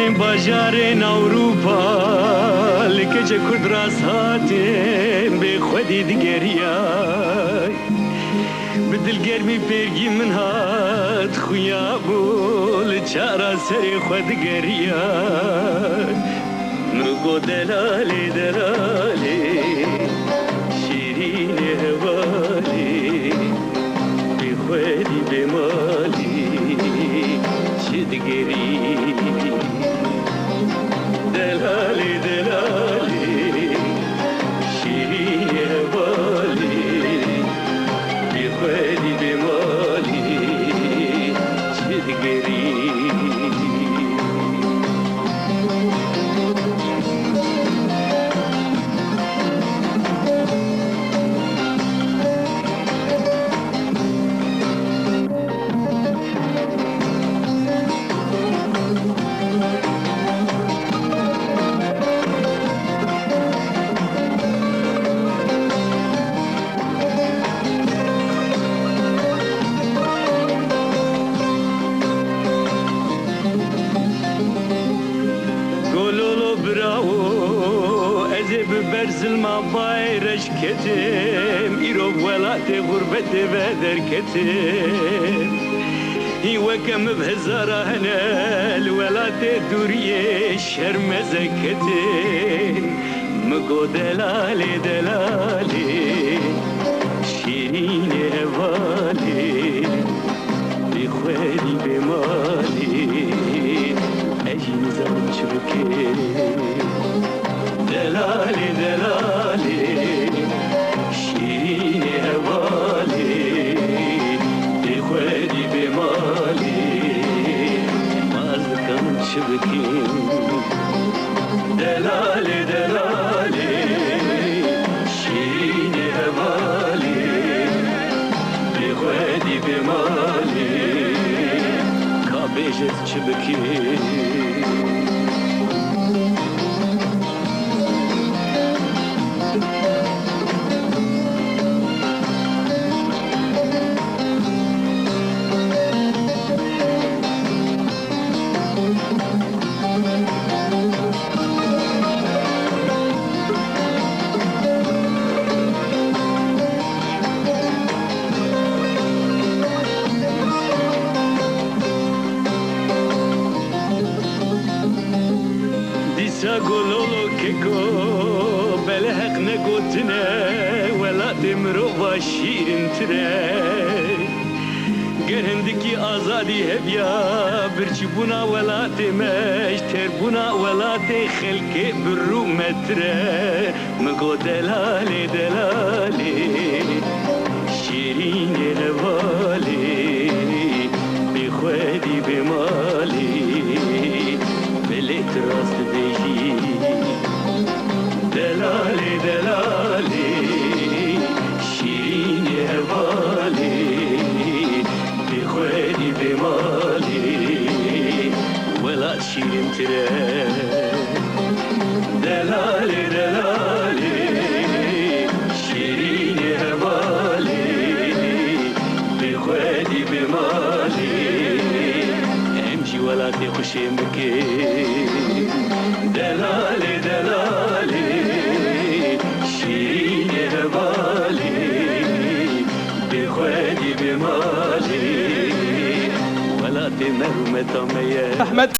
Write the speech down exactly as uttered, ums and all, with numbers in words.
Bajarên Ewropa li keçe Kurd rast hatin bê xwedî digeriyay. Bi dilgermî pêrgî min hat xuya bû, li çara serê xwe digeriyay. Min got delalê, delalê, şêrînê hevalê, bê xwedî bê malî çi digerî? Delalê, delalê, şêrînê hevalê, bê xwedî bê malî çi digerî? Gololo birawo, ez ê bi ber zilma bayreş ketim, îro welatê xurbetê ve derketim. Hî weke min bi hezara hene li welatê dûriyê şermeze ketin. Min got delalê, delalê, şêrînê hevalê, bê xwedî bê malê, ez jî nizanim çi bikim. Delalê, delalê, şêrînê hevalê, bê xwedî bê malê, ma ez dikanim çi bikim? Delalê, delalê, şêrînê hevalê, bê xwedî bê malê, ka bêje ez çi bikim? Dîsa gololo keko, belê heq negotine, welatê mirova şîrintir e. Ger hindikî azadî hebiya, birçîbûna welatê me ji têrbûna welatê xelkê bi rû me tir e. Min got delalê, delalê, şêrînê hevalê, bê xwedî bê malê, belê tu rast dibêjî. Delalê, delalê, şîrînê hevalê, bê xwedî bê malê, welat şîrîntir e. Delalê, delalê, şîrînê hevalê, bê xwedî bê malê, em jî welatê xwe şên bikin. Delalê, delalê, şîrînê hevalê, bê xwedî bê malê, welatê me rûmeta me ye. Ehmed.